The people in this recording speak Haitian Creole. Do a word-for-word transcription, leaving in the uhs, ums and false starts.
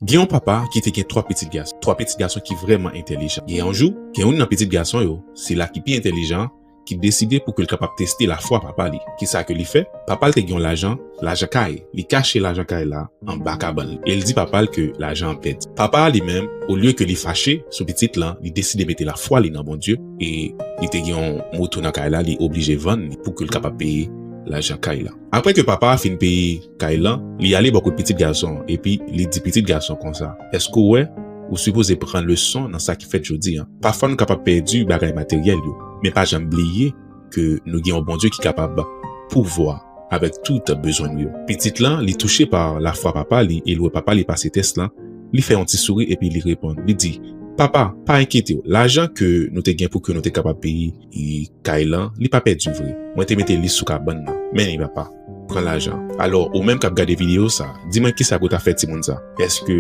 Gen yon papa ki te gen twa pitit gason, twa pitit gason ki vrèman entèlijan. Gen yon jou, gen youn nan pitit gason yo, sila ki pi entèlijan an, ki deside pou ke l kapab teste lafwa papa li. Kisa ke li fè? Papa l te gen yon lajan, lajan kay. Li kache lajan kay la anba kabann li. E l di papa l ke lajan an pèdi. Papa a li menm, olye ke li fache sou pitit lan, li deside mete lafwa li nan Bondye. E li te gen yon moto nan kay la, li oblije vann li pou ke l kapab peye lajan kay la. Apre ke papa a fin peye kay lan, li ale bò kot pitit gason an, epi li di pitit gason konsa, èske w wè, ou sipoze pran leson nan sa ki fèt jodi a? Pafwa nou kapab pèdi bagay materyèl yo, men pa janm bliye ke nou gen yon Bondye ki kapab pouvwa avèk tout bezwen nou yo. Pitit lan, li touche pa lafwa papa li e l wè papa li pase tès lan, li fè yon ti souri epi li reponn. Li di, papa, pa enkyete w, lajan ke nou te gen pou ke nou te kapab peye kay lan, li pa pèdi vre. Mwen te mete li sou kabann nan. Men li, papa, pran lajan. Alò, ou menm k ap gade videyo sa, di mwen kisa ke w ta fè timoun sa? Èske